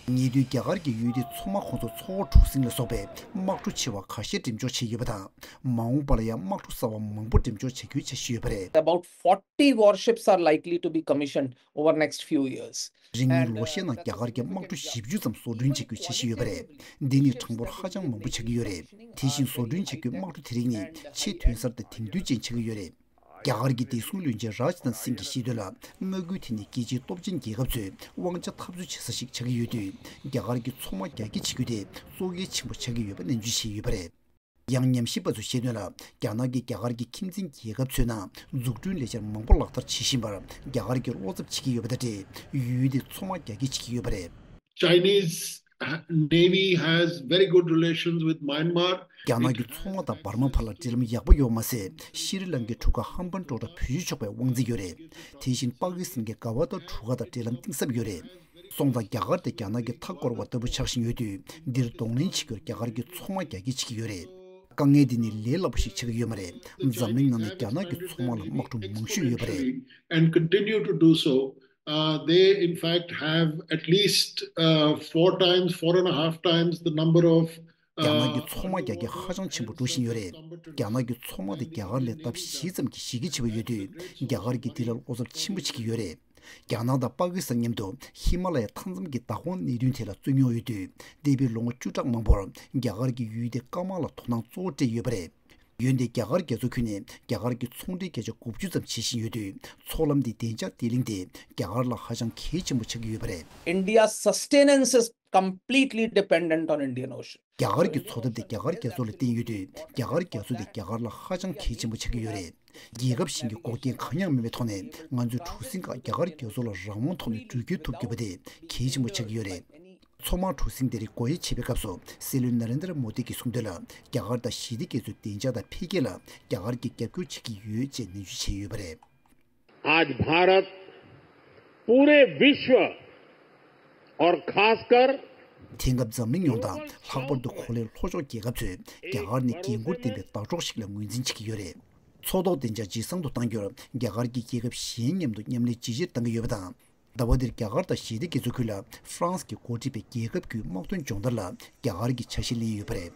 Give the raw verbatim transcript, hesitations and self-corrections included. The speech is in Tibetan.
ཉེ་དུས་རྒྱ་གར་གྱི་ཡུལ་དེའི་མཚོ་དམག་ཁོངས་སུ་མཚོ་འོག་གྲུ་གཟིངས་ལ་སོགས་པའི་དམག་གྲུ་ཆེ་བ་ཁ་ཤས་འགྲེམས་འཇོག་བྱས་ཡོད་པ་དང་། མ་འོངས་པ་ལ་ཡང་དམག་གྲུ་གསར་བ་མང་པོ་འགྲེམས་འཇོག་བྱ་རྒྱུའི་འཆར་གཞི་ཡོད་པ་རེད། About forty warships are likely to be commissioned over next few years. རིང་མིན་ལོ་ཤས་ནང་རྒྱ་གར་གྱི་དམག་གྲུ་བཞི་བཅུ་ཙམ་བཟོ་སྐྲུན་བྱ་རྒྱུའི་འཆར་གཞི་ཡོད་པ་རེད། འདི་ནི་གྲངས་འབོར་ཧ་ཅང་མང་པོ་ཆགས་ཀྱི་ཡོད་རེད། དེ་བཞིན་བཟོ་སྐྲུན་བྱ་རྒྱུའི་དམག་གྲུ་དེ་རིགས་ནི་ཆེས་ཐོན་གསར་དང་དེང་དུས་ཅན་ཆགས་ཀྱི་ཡོད་རེད། རྒྱ་གར་གྱི་བདེ་སྲུང་བློན་ཆེན་རཱཇ་ནཱཐ་སིང་གིས་བཤད་དོན་ལ། མངའ་ཁུལ་དེ་ནི་རྒྱལ་སྤྱིའི་སྟོབས་ཆེན་རྒྱལ་ཁབ་ཚོས་དབང་ཆ་འཐབ་རྩོད་བྱེད་ས་ཞིག་ཆགས་ཀྱི་ཡོད་དུས། རྒྱ་གར་གྱི་མཚོ་དམག་རྒྱ་སྐྱེད་བྱེད་རྒྱུ་དེ་གཙོ་གལ་ཆེན་པོ་ཆགས་ཀྱི་ཡོད་པ་ནན་བརྗོད་བྱས་ཡོད་པ་རེད། ཡང་ཉམས་ཞིབ་པ་ཚོས་བཤད་དོན་ལ། རྒྱ་ནག་གིས་རྒྱ་གར་གྱི་ཁྱིམ་མཚེས་རྒྱལ་ཁབ་ཚོའི་ནང་འཛུགས་སྐྲུན་ལས་འཆར་མང་པོ་ལག་བསྟར་བྱེད་བཞིན་པར་རྒྱ་གར་གྱིས་བློ་འཚབ་བྱེད་ཀྱི་ཡོད་པ་དང་འབྲེལ། ཡུལ་དེའི་མཚོ་དམག་རྒྱ་སྐྱེད་བྱེད་ཀྱི་ཡོད་པ་རེད། Chinese ha- Navy has very good relations with Myanmar. རྒྱ་ནག་གི་མཚོ་དམག་དང་འབར་མ་བར་ལ་འབྲེལ་ལམ་ཡག་པོ་ཡོད་མ་ཟད། ཤྲི་ལང་ཀའི་གྲུ་ཁ་ཧམ་པན་ཊོ་ཊ་བེད་སྤྱོད་ཆོག་པའི་དབང་ཚད་ཡོད་རེད། དེ་བཞིན་པ་ཀི་སི་ཐན་གྱི་ག་བ་ཏ་གྲུ་ཁ་དང་འབྲེལ་ལམ་གཏིང་ཟབ་ཡོད་རེད། སོང་ཙང་རྒྱ་གར་དང་རྒྱ་ནག་གི་མཐའ་བསྐོར་བ་ལྟ་བུ་ཆགས་བཞིན་ཡོད་དུས། འདིར་གདོང་ལེན་བྱེད་རྒྱུར་རྒྱ་གར་གྱི་མཚོ་དམག་རྒྱ་སྐྱེད་བྱེད་ཀྱི་ཡོད་རེད། དཀའ་ངལ་འདི་ནི་ལས་སླ་པོ་ཞིག་ཆགས་ཀྱི་ཡོད་མ་རེད། འཛམ་གླིང་ནང་ནས་རྒྱ་ནག་གི་མཚོ་དམག་ལ་དམག་གྲུ་མང་ཤོས་ཡོད་པ་རེད། And continue to do so. Uh, they, in fact, have at least uh, four times, four and a half times the number of རྒྱ་ནག་གི་མཚོ་དམག་རྒྱ་སྐྱེད་ཧ་ཅང་ཆེན་པོ་འགྲོ་བཞིན་ཡོད་རེད། རྒྱ་ནག་གི་མཚོ་དམག་དེ་རྒྱ་གར་ལས་ལྡབ་བཞི་ཙམ་གྱིས་གཞི་རྒྱ་ཆེ་བ་ཡོད་དུས། རྒྱ་གར་གྱིས་དེ་ལ་བློ་འཚབ་ཆེན་པོ་བྱེད་ཀྱི་ཡོད་རེད། རྒྱ་ནག་དང་པ་ཀི་སི་ཐན་མཉམ་དུ་ཧི་མ་ལ་ཡའི་མཐའ་མཚམས་ཀྱི་བདག་དབང་གནད་དོན་ཐད་ལ་རྩོད་རྙོག་ཡོད་དུས། འདས་པའི་ལོ་ངོ་བཅུ་ཕྲག་མང་པོར་རྒྱ་གར་གྱིས་ཡུལ་དེའི་སྐར་དམག་ལ་དོ་སྣང་གཙོ་བོ་སྤྲད་ཡོད་པ་རེད། འོན་ཏེ་རྒྱ་གར་རྒྱ་མཚོ་ཁུལ་ནས་རྒྱ་གར་གྱི་ཚོང་འབྲེལ་བརྒྱ་ཆ་དགུ་བཅུ་ཙམ་བྱེད་བཞིན་ཡོད་དུས། མཚོ་ལམ་འདིའི་བདེ་འཇགས་བརྟན་ལྷིང་དེ་རྒྱ་གར་ལ་ཧ་ཅང་གལ་ཆེན་པོ་ཆགས་ཀྱི་ཡོད་པ་རེད། India's sustenance is completely dependent on Indian Ocean. རྒྱ་གར་གྱི་འཚོ་ཐབས་དེ་རྒྱ་གར་རྒྱ་མཚོ་ལ་བརྟེན་ཡོད་དུས། རྒྱ་གར་རྒྱ་མཚོ་དེ་རྒྱ་གར་ལ་ཧ་ཅང་གལ་ཆེན་པོ་ཆགས་ཀྱི་ཡོད་རེད། རྒྱལ་ཁབ་གཞན་གྱི་འགོག་རྐྱེན་གང་ཡང་མེད་པའི་ཐོག་ནས། ང་ཚོའི་གྲུ་གཟིངས་ཁག་རྒྱ་གར་རྒྱ་མཚོ་ལ་རང་དབང་ཐོག་ནས་འགྲུལ་སྐྱོད་ཐུབ་དགོས་པ་དེ་གལ་ཆེན་པོ་ཆགས་ཀྱི་ཡོད་རེད། མཚོ་དམག་གྲུ་གཟིངས་དེ་རིགས་སྒོ་དབྱེ་བྱེད་པའི་སྐབས་སུ། སྲིད་བློན་ན་རེན་དྲ་མོ་དི་གིས་གསུངས་དོན་ལ། རྒྱ་གར་དང་ཞི་བདེ་རྒྱ་མཚོའི་བདེ་འཇགས་དང་འཕེལ་རྒྱས་ལ་རྒྱ་གར་གྱིས་རྒྱབ་སྐྱོར་བྱེད་ཀྱི་ཡོད་ཅེས་ནན་བརྗོད་བྱས་ཡོད་པ་རེད། आज भारत पूरे विश्व और खासकर དེང་སྐབས་འཛམ་གླིང་ཡོངས་དང་། ལྷག་པར་དུ་གོ་ལའི་ལྷོ་ཕྱོགས་རྒྱལ་ཁབ་ཚོས་རྒྱ་གར་ནི་འགན་འཁུར་ལྡན་པའི་ཟླ་གྲོགས་ཤིག་ལ་ངོས་འཛིན་བྱེད་ཀྱི་ཡོད་རེད། མཚོ་ཐོག་བདེ་འཇགས་ཇེ་བཟང་དུ་གཏང་རྒྱུར། རྒྱ་གར་གྱིས་རྒྱལ་ཁབ་གཞན་མཉམ་དུ་མཉམ་ལས་ཇེ་ཆེར་གཏང་གི་ཡོད་པ་དང་། ཟླ་བ་འདིར་རྒྱ་གར་དང་ཞི་བདེ་རྒྱ་མཚོ་ཁུལ་ལ་ཧྥ་རན་སི་གིས་འགོ་ཁྲིད་པའི་རྒྱལ་ཁབ་བརྒྱུད་དམག་དོན་སྦྱོང་བརྡར་ལ་རྒྱ་གར་གྱིས་ཆ་ཤས་ལེན་ཡོད་པ་རེད།